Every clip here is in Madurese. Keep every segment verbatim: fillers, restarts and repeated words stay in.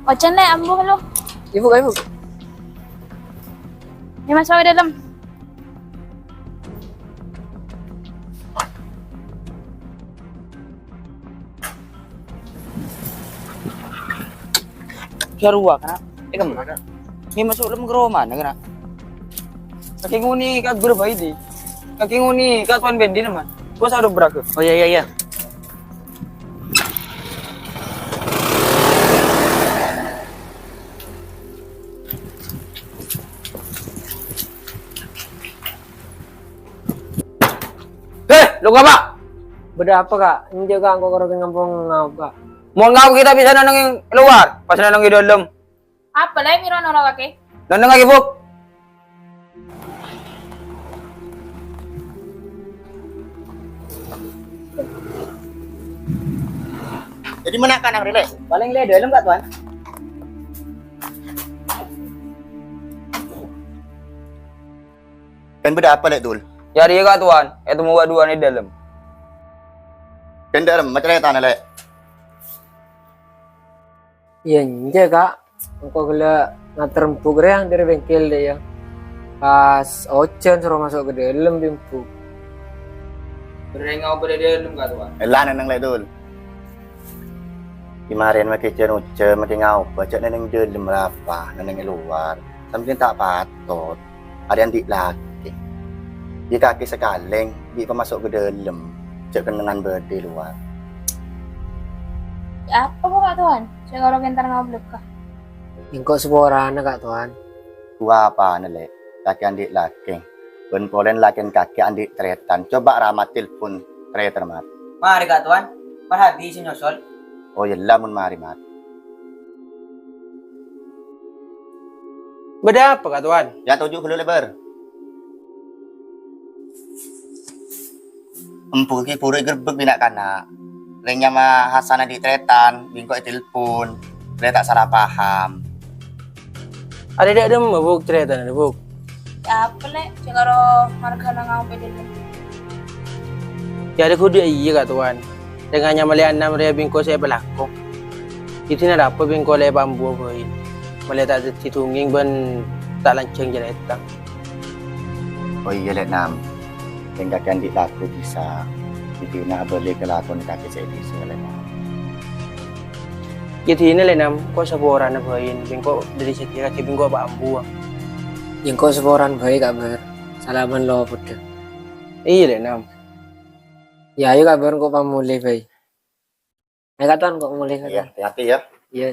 Ocen, Lè', ambu lu. Ibu, Ibu. Ayo masuk ke dalam. Sarua, kana'. Eh, kemma? Ini masuk dalam ke rumah, kana'. Kakè ngonè'è ka' bârâmpa ini. Kakè ngonè'è ka' Tuan Pendi, teman. Gua sadu beraga. Oh, iya, iya, iya. Heh, lu ngapa? Bâdâ apa, Ka'? Enjâ', Ka', engko' karo ngampong ngapa, Ka'? Mon ngapa kita bisa neng è luar, pas neng è dalam. Apa, Lè', mèro noro' kakè? Neng è Bu'. Jadi mana kan, Lè'? Paling, Lè', dalam, Ka', Tuan. Kan bâdâ apa, Lè', Dul? Yâ, rèya, Ka' Tuan. Ètemmo bâ'na duwâ'na è dalam. Kan dalam, macarètana, Lè'. Iyâ, enjâ', Ka'. Engko' ghellâ' ngater embu' rèya dâri bengkel, dâ' iyâ. Pas ojhân soro maso' ka dalam bi' embu'. Bârâmpa bâdâ è dalam, Ka' Tuan? Ella, neng, Lè', Dul. Kemarin makè ojhân-ojhân, makè ngapa, jhâ' neng è dalam rapa, neng è luar. Sampèyan ta' patot. Arèya andi' lakè. Iyâ kakè sakalèng, bi' pamaso' ka dalam. Jhâ' kennengngan bâdâ è luar. Apa, Ka' Tuan? Sè karo entar ngaoblèka. Engko' saporana, Ka' Tuan. Duwâ' apana, Lè'? Kakè andi' lakè. Bân polè lakèna kakè andi' tarètan. Coba ra, Mat, telpon tarètanna, Mat. Marè, Ka' Tuan. Marhabi sè nyosol. Oh, iyâ, la, mon marè, Mat. Bâdâ apa, Ka' Tuan? Yâ, toju' ghâllu, Lè', bâr. Embu' ghi' buru ègherbhek bi' na'-kana'. Rèng nyama Hasan andi' tarètan, bi' engko' ètelpon. Rèya ta' sala paham. Arèya dâ' remma, Bu', tarètanna, Bu'? Yâ apa, Lè'? Sè karo marghâna ngaoblè dâlem. Yâ, kodhu iyâ, Ka' Tuan. Rèng nyama Lè' Anam rèya bi' engko' sè èpalako. Ghi' dinah rapa bi' engko' la èpaambuwâ bhâi. Malè ta' dhâddhi dongèng bân ta' lanjhâng carèta. Oh iyâ, Lè' Nam. Rèng kakè andi' lako bisa. Ghi' dinah abâli ka lakona kakè sè bisa, Lè' Nam. Ghi' dinah, Lè' Nam, engko' saporana bhâi, bi' engko' dâri satèya kakè bi' engko' èpaambuwâ. Yâ engko' saporana bhâi, Ka' Bâr. Sala bân lo' poddhâ. Iyâ, Lè' Nam. Yâ, ayo, Ka' Bâr, engko' pamolè bhâi. Ayo, Ka' Tuan, engko' molè, Ka' Tuan. Iyâ, hati-hati yâ. Iyâ.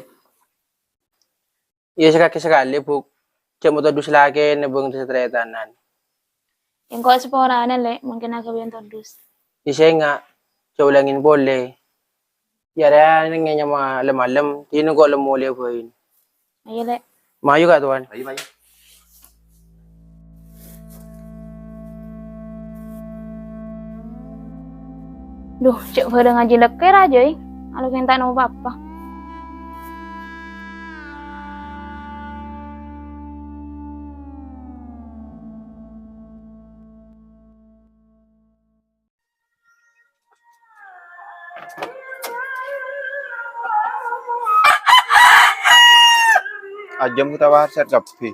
Iyâ, sakakè-sakalè, Bu'. Jhâ' matodus lakèna bân tarètanan. Engko' saporana, Lè', mangkèn aghâbâyân todus. Iyâ, sènga', jhâ' olèngèn polè. Yâ, rèya neng è nyama lem-malem, dinah engko' la molè bhâi. Ayo, Lè'. Mayu, Ka' Tuan. Ayo, mayu. Duh, cè' bâdâ ngajhi lèkèr ajâ, ih. Alokèn ta' nemmo pa-apa. Ajâm kita warset kabbhi.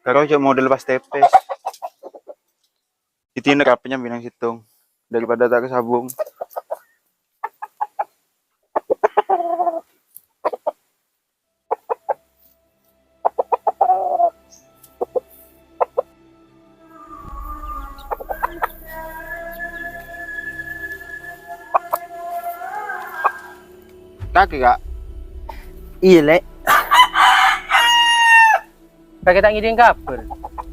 Karo jhâ' model pas tepes. Itinek apa nyambi nang sèttong daripada ta' kasabung. Kakè, Ka'? Iyâ, Lè'. Kakè ta' ngèdhing kabhâr.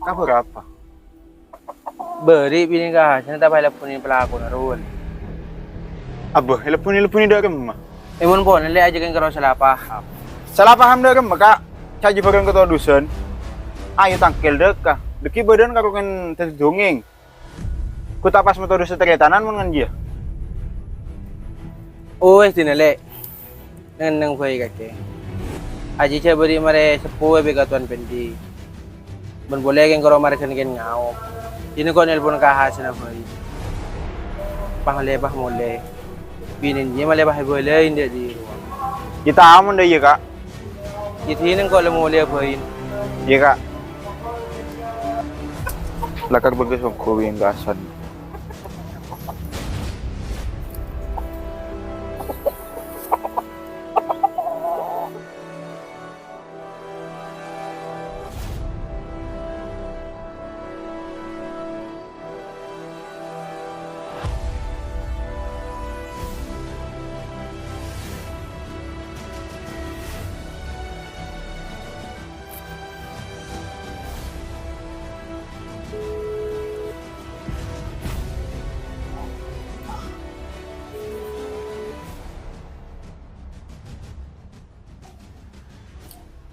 Kabhâr apa? Bâri' binè' Ka' Hasan ta' pas èlebbhunè palakona rowa. Abbâ, èlebbhunè-lebbhunè dâ' remma? È, mon pon, Lè', ajâ kèng karo sala paham. Sala paham dâ' remma, Ka'? Cajâ bhârâng katodusan. Ayo tangkèl dâ' ka. Dâgghi' bâdân karo kèng dhâddhi dongèng. Ghu ta' pas matodus sataretanan mon ngan jiyâ. Uwis, dinah, Lè'. Neng-enneng bhâi kakè. Ajiyâ jhâ' bâri' marè seppo bi' Ka' Towan Pendi. Bân polè kèng karo marghâna kèng ngaok. Dinah ko' nelpon Ka' Hasanna bhâi. Pas malè, pas molè. Binèna jiyâ malè pas èbâlâi dâ' di rowa. Kita aman deh, iya, Kak. Iyâ, dinèng kok la molèya bhâi. Iya, Kak. Lakar bagus ongghu wiyang kasan.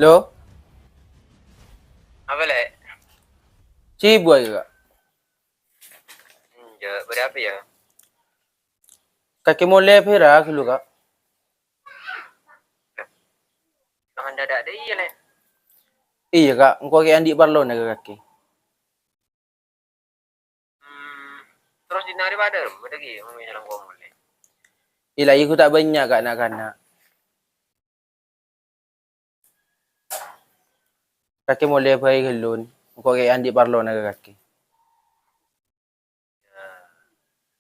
Lo? Apa, Lè'? Sibuk aja, Kak. Enjâ', bâdâ apa, yâ? Kakè molè pèra' ghâllu, Kak? Mangan dâdâ' dâ' iyâ, Lè'? Iyâ, Kak. Engko' ghi' andi' parlona ka kakè. Hmm, terros dinna' arè padâ, bâdâ ghi' ngomong jalan komon, Lè'? Iyâ, la, iyâ, ghu ta' bânnya', Kak, na'-kana'. Kakè molè bhâi ghâllu, engko' ghi' andi' parlona ka kakè. Iyâ,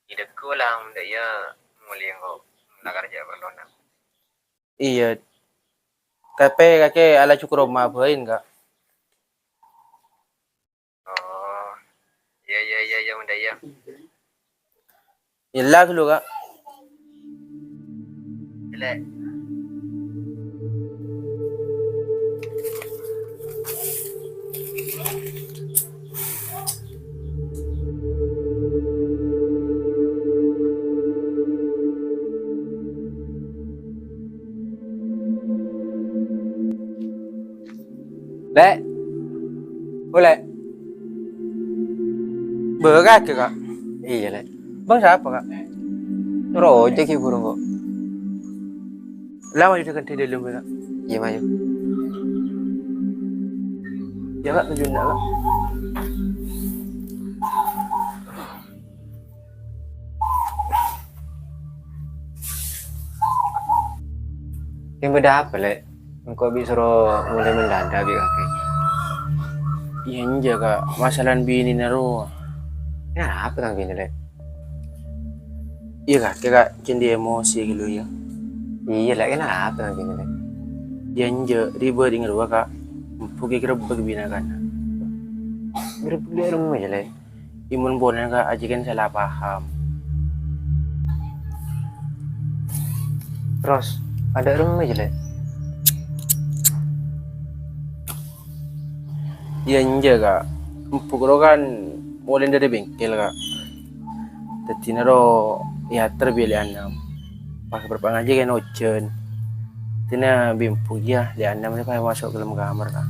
iyâ, dhâggu' la, mon dâ' iyâ molè engko' la karja parlona. Iyâ. Tapè kakè alaju ka roma bhâi, Kak. Oh. Iyâ, iyâ, iyâ, iyâ, mon dâ' iyâ. Ella ghâllu, Kak. Ella. Lè'. Oh, Lè'. Bâ' kakè, Kak? Iyâ, Lè'. Bâng sapa, Kak? Noro' ojek ghi' buru, kok. La, maju dâ' dâlem, Kak. Iyâ, maju. Iyâ, Kak, maju, Kak. Kèng bâdâ apa, Lè'? Engko' bi' soro molè mendadak bi' kakè. Iyâ, enjâ', Kak. Masalah binèna rowa. Kenapa tang binè, Lè'? Iyâ, kakè, Kak, cè' andi' emosi ghâllu, yâ. Iyâ, Lè', kenapa tang binè, Lè'? Iyâ, enjâ', ribâ' ding rowa, Kak. Empuk ègrebbhek bi' na'-kana'. Grebbhek dâ' remma, yâ, Lè'? Iyâ, mon polana, Kak, ajâgân sala paham. Terros, adâ' remma, yâ, Lè'? Iyâ, enjâ', Kak. Empuk rowa kan molè dâri bengkel, Kak. Dâddhina rowa èater bi' Lè' Anam. Pas pangajiyân kan ojhân. Dâddhina bi' empuk iyâ Lè' Anam pas maso' ka dâlem kamar, Kak.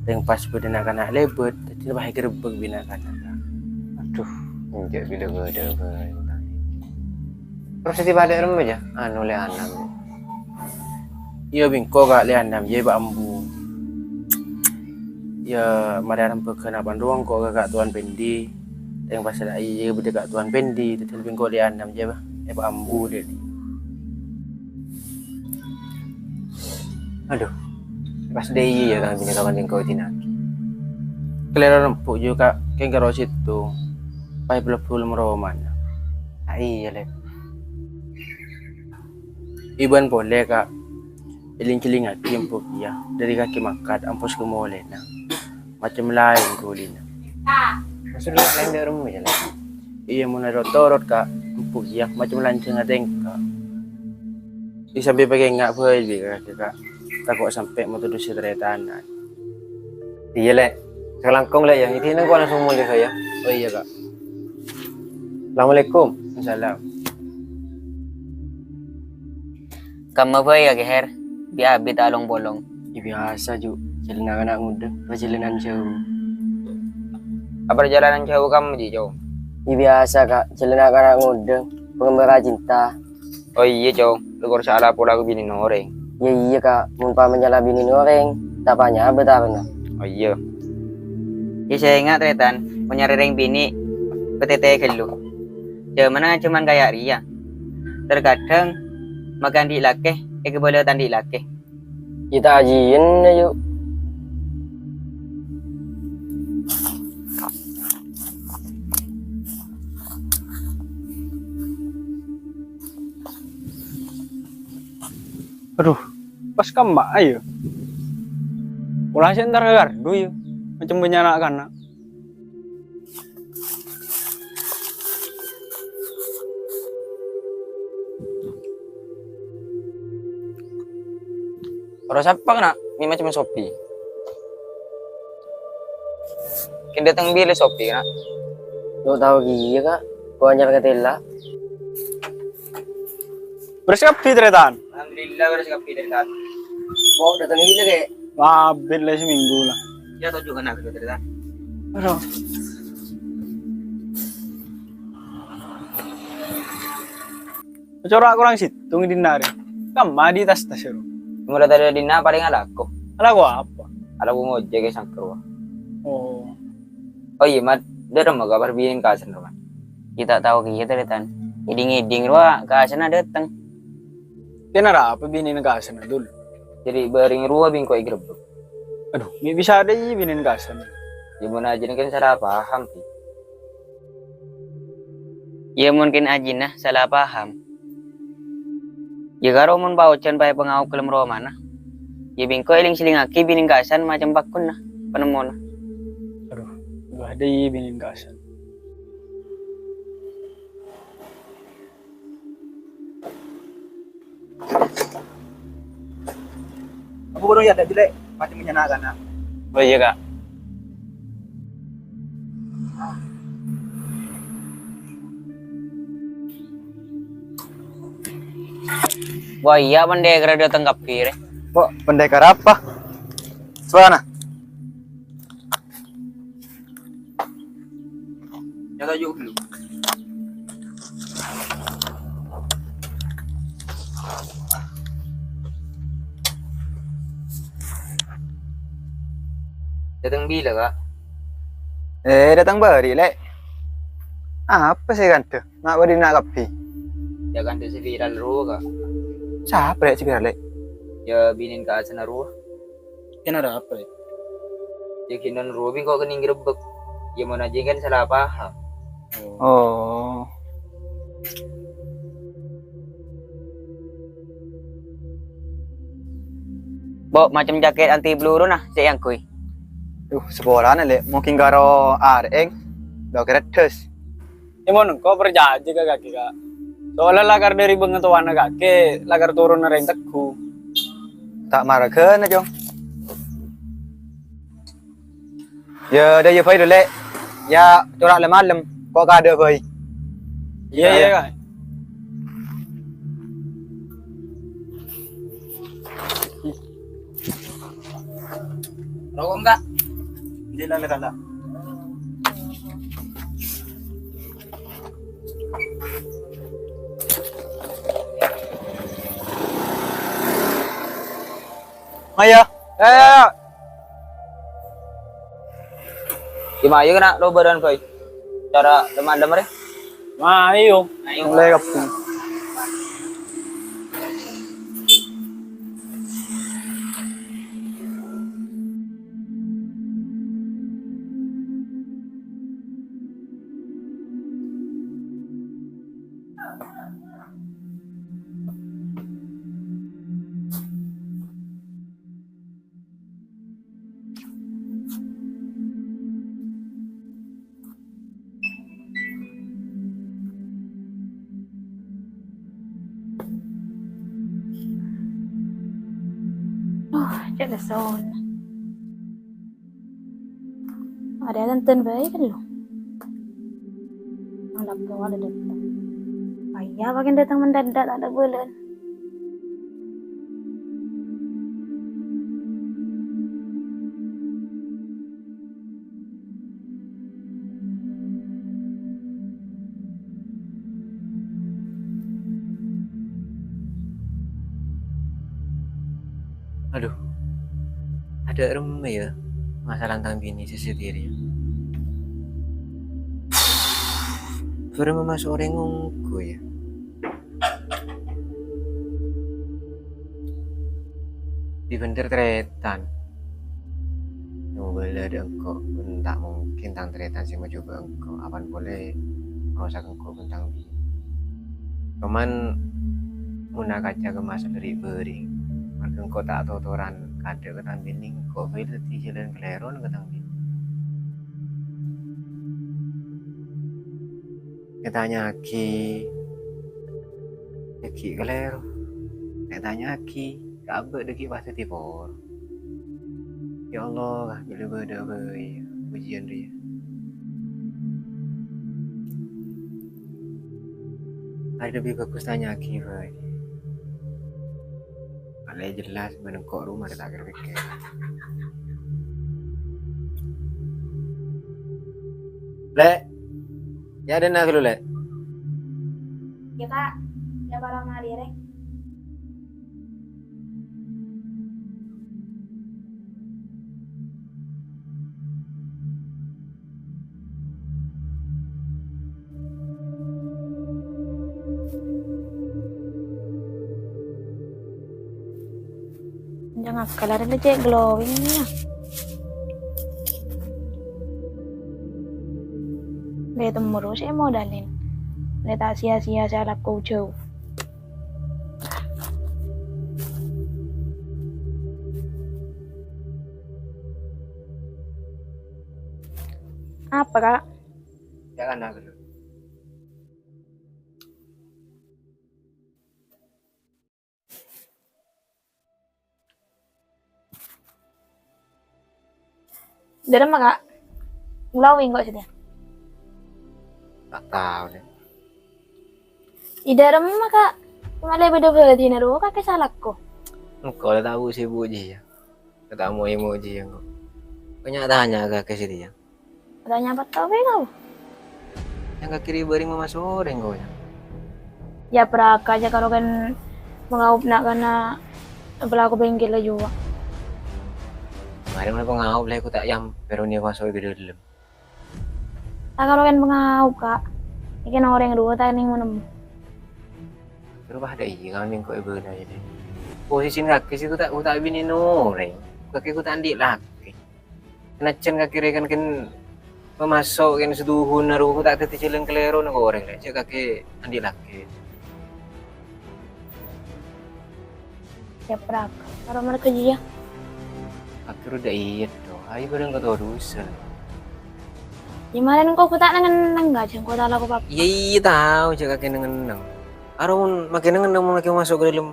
Rèng pas bâdâ na'-kana' lèbât, dâddhina pas ègrebbhek bi' na'-kana', Kak. Adhu, enjâ' bilâ bâdâ bhâi. Terros sè padâ remma, yâ, anu, Lè' Anam. Iyâ, bi' engko', Kak, Lè' Anam, iyâ, Pak Ambu. Iyâ, marè arembhâghân apan rowa engko' ka Kak Tuan Pendi. Rèng pas la iyâ bâdâ Kak Tuan Pendi, dâddhi bi' engko' Lè' Anam, iyâ, Pak Ambu, dâddhi. Adhu, pas dâ' iyâ, yâ, kan, bini kawan engko' dinaghi. Kalèro empuk jiyâ, Kak, kèng karo sèttong. Pas èpalebbu dâlem romana. Ah, iyâ, Lè'. È bâ'na polè, Kak, èling-cèlingaghi empuk iyâ, dâri kakè mangkat ampon ka molèna. Macem laèn ghulina. Maksod laèn dâ' remma, yâ, Lè'? Iyâ, mon ro-torot, Kak, empuk iyâ macem lanjhângnga tèngka. Iyâ, sampè' pèkèngnga' bhâi bi' kakè, Kak. Tako' sampè' matodus sè tarètan. Iyâ, Lè'. Sakalangkong, Lè', yâ. Iyâ, dinna' engko' langsung molè, yâ. Oh, iyâ, Kak. Assalamualaikum. Waalaikumsalam. Kamma bhâi, yâ, Kèhèr? Bi-abit along-polong. Yâ, biyasa, Ju. Jhâlânna kana' ngodâ, parjhâlânan jhâu. Parjhâlânan jhâu kamma, Ji, Cong? Yâ, biyasa, Kak. Jhâlânna kana' ngodâ, pengembara cinta. Oh, iyâ, Cong. Lèkor sala pola ka binèna orèng. Yâ, iyâ, Kak. Mon pas nyala binèna orèng, ta' panyabâ tarona. Oh, iyâ. Yâ, sènga', tarètan, mon nyarè rèng binè', patètè ghâllu. Jhâmanna jhâman kaya' rèya. Terkadang, makè andi' lakè, èkabâlâ ta' andi' lakè. Yâ ta' ajiyân, yu. Adhu, pas kemma'a, yâ. Pola sè entar ka Gardu, yâ. Macem bânnya' na'-kana'. Oro' sapa, kana'? Mè' macem Sopi. Kèng dâteng bilâ Sopi, kana'? Lo' tao kèya, Ka'. Ko' anyar katella. Bherres kabbhi, Tarètan? Alhamdulillah, bherres kabbhi, Tarètan. Ko' dâteng bilâ, Kè? Wah, abit la samènggu la. Yâ, toju' kana' ghâllu, Tarètan. Oro'. Cora' korang sèttong è dinna' rè. Kemma di tas-tas ro. Mula tadâ' dinna' palèng alako. Alako apa? Alako ngojek è sangkar, wah. Oh. Oh iyâ, Mat. Dâ' remma kabhâr binèna Ka' Hasan, Mat? Yâ ta' tao kèya, Tarètan. Ngèdhing-ngèdhing rowa Ka' Hasan dâteng. Kèng arapa binèna Ka' Hasan, Dul? Jadi bâreng rowa bi' engko' ègrebbhek. Adhu, mè' bisa dhâddhi binèna Ka' Hasan. Yâ, mon ajina kan sala paham, Ki. Yâ, mon kèng ajina sala paham. Yâ, karo mon paojan paè pangaok è dâlem romana. Yâ, bi' engko' èlèng-sèlèngaghi binèna Ka' Hasan macem pagghunna, panemmona. Adhu, wah, dhâddhi binèna Ka' Hasan. Apa burung ya, Dek, Dek? Macem bânnya' na'-kana'. Oh iyâ, Ka'. Wah, iyâ, pendekar dâteng kabbhi, rè. Kok pendekar apa? Suara. Nyata juga dulu. Dâteng bilâ, Ka'? Eh, dâteng bâri', Lè'. Apa sè kandhâ? Ma' bâdâ na' kabbhi. Yâ, kandhâ sè viral rowa, Ka'. Sapa, Lè', sè viral, Lè'? Yâ, binèna Ka' Hasan rowa. Kèng arapa, Lè'? Yâ, kèng rowa bi' engko' kennèng grebek. Yâ, mon ajina kan sala paham. Oh. Bo, macem jaket anti peluru na sè èangghuy. Duh, saporana, Lè'. Mungkin karo arèng. Lo' kereddhâs. È mon engko' parcajâ ka kakè, Ka'. Soalla lakar dâri bângatowana kakè, lakar toronna rèng tegghu. Ta' maraghâna, Cong. Yâ, dâ' iyâ bhâi, Lè'. Yâ, cora' la malem, ko' kadâ' bhâi. Iyâ, iyâ, Ka'. Roko' enggak? Enggak, enggak, enggak. Ayo. Ayo, ayo, ayo. Gimana yuk, kena lo badan, boy? Cara teman-teman, ya? Ayo. Ayo. Mulai kapan? Oh, cè' lessona. Arèya tenten bhâi ghâllu. Alako adâ' dâteng. Ayo, pakèn dâteng mendadak, ta' adâ' bhâlâna. Adhu, adâ' remma, yâ, masalah tang binè sè satèya rèya. Bârâmma maso' orèng ongghu, yâ? Bi' bhendher tarètan. Sè mabâlâ dâ' engko' bân ta' mungkin tang tarètan sè majhubâ' engko', apan polè marosak engko' bân tang binè. Coman, mon akaca ka masa dhâri bâri', marghâ engko' ta' totoran kaadâ' ka tang binè, engko' bhâi dhâddhi jhâlân kalèrona ka tang binè. Ètanya'aghi, dhâggi' kalèro. Ètanya'aghi, ka abâ' dhâggi' pas dhâddhi poro. Ya Allah, bilâ bâdâ bhâi pojhiyân rèya. Arè lebbi bhâghus tanya'aghi bhâi. Malè jelas bân engko' roma ta' kèr-pèkkèr. Lè', yâ dâna ghâllu, Lè'. Yâ, Ka'. Yâ, para malèrè. Jangan kala rèn cè' glowing, yâ. Lè' temmo ro sè modalin. Lè' ta' sia-sia sè alako jhâu. Apa, Ka'? Jangan dulu. Dâremma, Ka'? Glowing ko' sèdhâ. Ta' tao, Lè'. È dâremma, Ka'? Malè bâdâ bâdina ro kakè salako. Engko' la ta' bu-sèbu jiyâ. Ta' mo-èmo jiyâ engko'. Ko' nya-tanya ka kakè sèdhâ. Tanya apa tau bhâi kau? Yang kakè rè bâreng mamaso orèng ko' nya. Yâ, paraka jhâ' karo kan pangaup na'-kana' pelaku bengkel jiyâ. Marè mon pangaup la ko' ta' yamper nè maso' ka dâlem. Ta' karo kan pangaup, Ka'. Iki orèng rowa ta' neng-nemmo. Terus pas ada iya kan yang kok ibu nanya deh. Posisi kakè sè ko' ta', ko' ta' binè orèng. Kakè ko' ta' andi' lakè. Sanajjhân kakè rè kan, kan mamaso' kan seduhun aru ko' ta' dhâddhi jhâlân kalèrona ko' orèng rè. Jhâ' kakè andi' lakè. Yâ, prak. Karo marghâ jiyâ. Akhir udah iya, toh. Ayo bareng ke Torusa. Yâ, marèn engko' ko' ta' neng-enneng, Ka', jhâ' engko' ta' alako pa-apa. Iya, iya, tao, jhâ' kakè neng-enneng. Aro mon makè neng-enneng, mon makè maso' ka dâlem.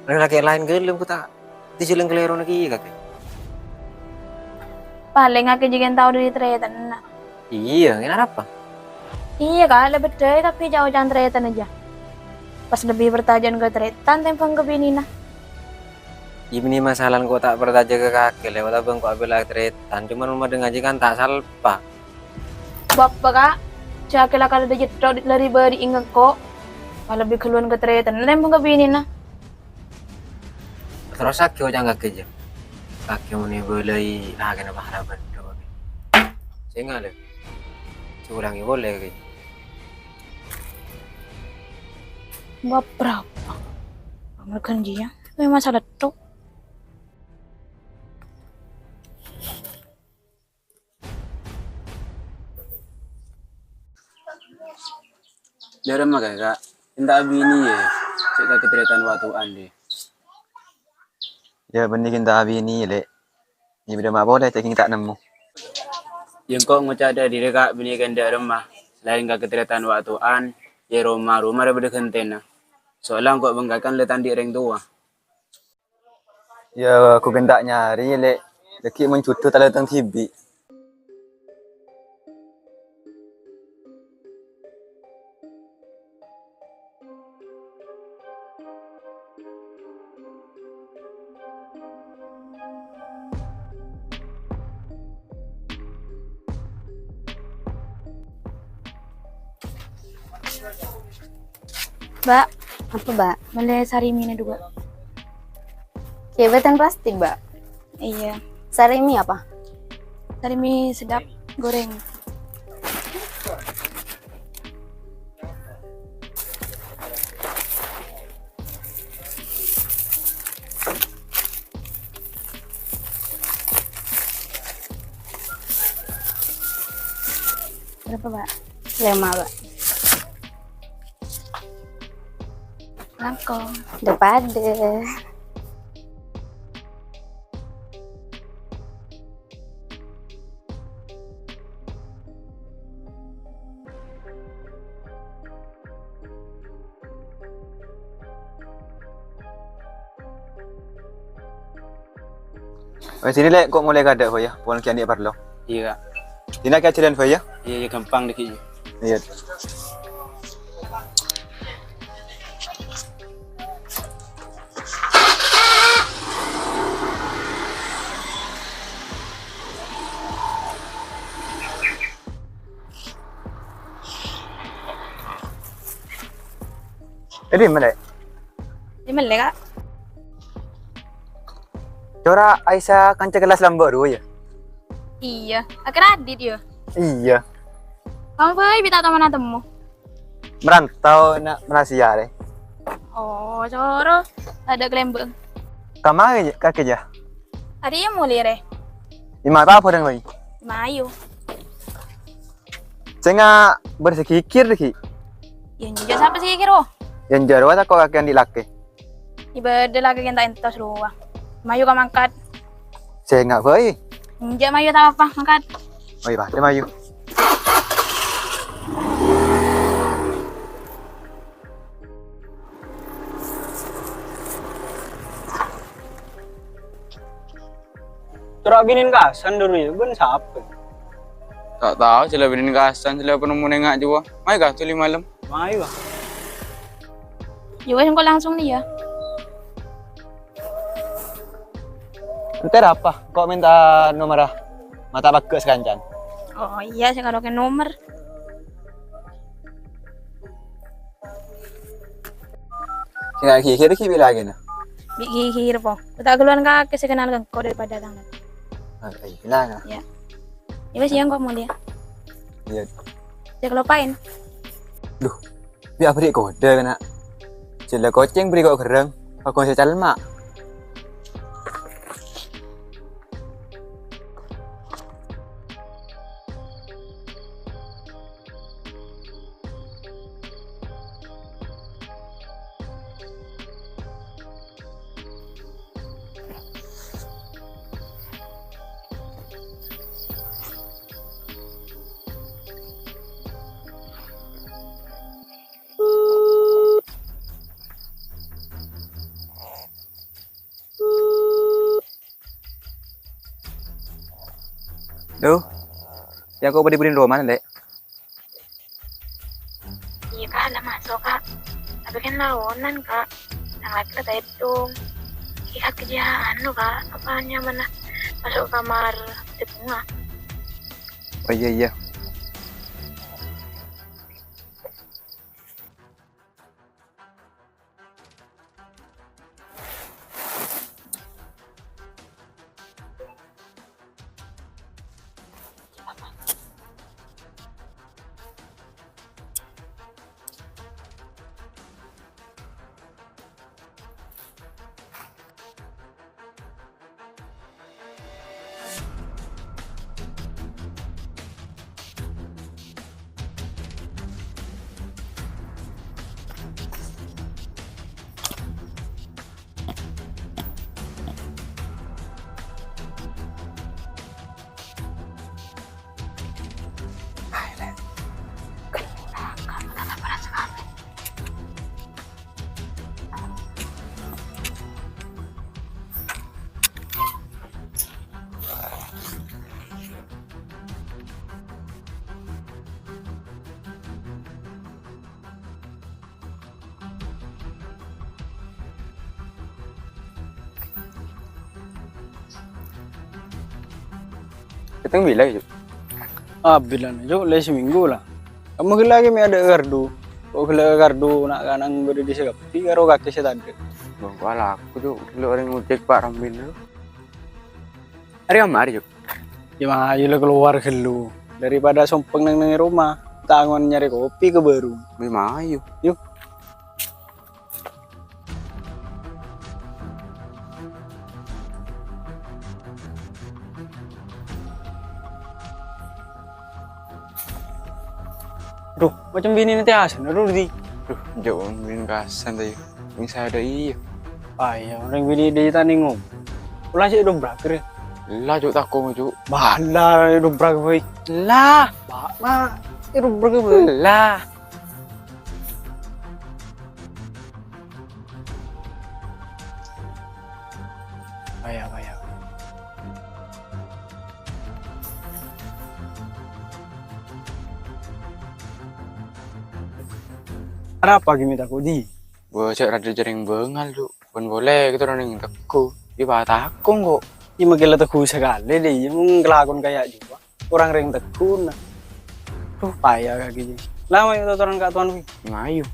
Rèng lakè laèn ka dâlem, ko' ta' dhâddhi jhâlân kalèrona kèya, kakè. Palèng kakè jiyâ kan tao dâri tarètanna. Iya, ngèn arapa? Iya, Ka', la bâdâ, tapè jhâ' oca'an tarètan jiyâ. Pas lebbi parcajâ'ân ka tarètan tèmbhâng ka binèna. Iyâ, binè masalah ko' ta' parcajâ ka kakè, lewat abang ko' abhilâ tarètan. Cuman mon madheng ajiyâ kan ta' salpa. Bapa, Ka', jhâ' kakè la kadâ' jhâ' tao dâri bâri' engko'. Pas lebbi ghâlluwân ka tarètan tèmbhâng ka binèna. Terros kakè oca'an kakè jiyâ. Kakè mon èbâlâi lakèna para bâdâ. Sènga' lè. Sè olangè polè kakè. Bâ' bârâmpa? Amarghâ jiyâ, memang saletto. Dâremma, Ka', Ka'? Enta' abinè, yâ, cè' kakè tarètan wa' towan, dhi. Yâ, bânnè ghenta' abinè, Lè'. Yâ, bâdâ ma' polè, cè' ghing ta' nemmo. Yâ, engko' ngoca' dâri rè, Ka', binè ghâ' dâremma. Salaèn kakè tarètan wa' towan, yâ, roma-roma rè bâdâ ghântèna. Soalla engko' bengkakan la ta' andi' rèng towa. Yâ, ghu ghenta' nyarè, Lè'. Dhâggi' mon jhudhu tala tang dhibi'. Mbak. Apa, Mbak? Mellè sarimi'na duwâ'. Kèbâ tèng plastik, Mbak? Iyâ. Sarimi apa? Sarimi sedap goreng. Apa, Mbak? Lèma', Mbak. Langkong. Dâ' padâ. Wes, sini, Lè', engko' molaè kadâ', Fa, yâ. Pon kèya andi' parlo. Iyâ, Kak. Dina kèya jhâlân, Fa, yâ. Iyâ, iyâ, ghâmpang dhâggi', iyâ. Iyâ. Ḍimma, Lè'? Ḍimma, Lè', Kak? Cora' Aisyah kanca kellas lamba' rowa, yâ? Iyâ, akhèr adit, yâ? Iyâ. Kamu bhâi bi' ta' tao manatemmo. Merantau na' Malaysia, rè. Oh, coro'. Tadâ' kalèmbâ'ân. Kamma kakè, yâ? Arèya molè, rè. Ḍimma ta' bhâreng, bhâi? Mayu. Sènga' bâri' sè ghighir, ghi. Yâ, enjâ' sapa sè ghighir, wo? Yâ, enjâ' rowa tako' kakè andi' lakè. Ibâdâ lakè kèng ta' entos rowa. Mayu, Kak, mangkat. Sènga' bhâi. Enjâ', mayu, ta' apa, mangkat. Oh, iyâ, padâ mayu. Cora' binèn Ka' Hasan, Dur, yâ, bân sapa? Ta' tao, sè la binèn Ka' Hasan, sè la panemmo nènga' jâwâ. Mayu, Ka', dhuli malem. Mayu, Ka'. Yâ wes, engko' langsung nèka, yâ. Èntar apa? Engko' mènta nomerra. Mata pagghâ' sakancana. Oh, iyâ, sè karo kè nomer. Sènga' ghighir ghi' bi' lakèna. Bi' ghighir, po. Ta' ghâlluwân kakè sè kennal ka engko' daripada tang. Ah, iyâ, nah, nah. Yâ. Yâ wes, yâ, engko' molè, yâ. Iyâ. Jhâ' kaloppaèn. Duh, bi' abherri' kodhâ, kana'. Jhâ' la kocèng bherri' ko' ghârrâng, pagghun sè calma'. Halo. Yâ, ko' bâḍâ è roma, Lè'? Iyâ, Ka', la maso', Ka'. Tapè kan laonan, Ka'. Tang lakè la tèḍung. Iyâ, Ka', kejahatan lo, Ka'. Apa nyamana maso' kamar tèḍungnga? Oh, iyâ, iyâ. Kètèng bilâ, Ju'? Ah, bilâna, Ju', la samènggu la. Kamma ghellâ' ghi' mè' aḍâ' kardu. Ko' ghellâ' kardu na'-kana' bâḍâ è sè kabbhi karo kakè sè taḍâ'. Bâ, ko' alaku, Ju', ghellâ' orèng ojek Pak Rombin, Ju'. Arè mara, Ju'. Yâ, mayu la kalowar ghâllu. Daripada sompeng neng-neng è roma, ta' angon nyarè kopi ka bârung. Yâ, mayu. Yu. Macem binèna tè asèn, aduh, di. Duh, jhâ' binèna kasan ta' iyâ. Ning saya ada iya. Ayo, orèng binè' di tani ngom. Ulah sih dobrak kere. Lah, Cuk, tako, Cuk. Bala dobrak, boy. Lah, Pak, Mak, dobrak, boy. Lah. Ayo, ayo. Arapa ghi' mè' tako', Di? Wah, cè' rada jhâreng bângal, Cuk. Bân polè kèto neng tako'. Iyâ, patako, kok. Iyâ, makkèla tako' sakalè, Di. Iyâ, mung kelakon kaya' jhuwa. Orèng rèng tako', na. Duh, paya kaki, Di. Lah, mayu totoran ka' towan, wi. Mayu.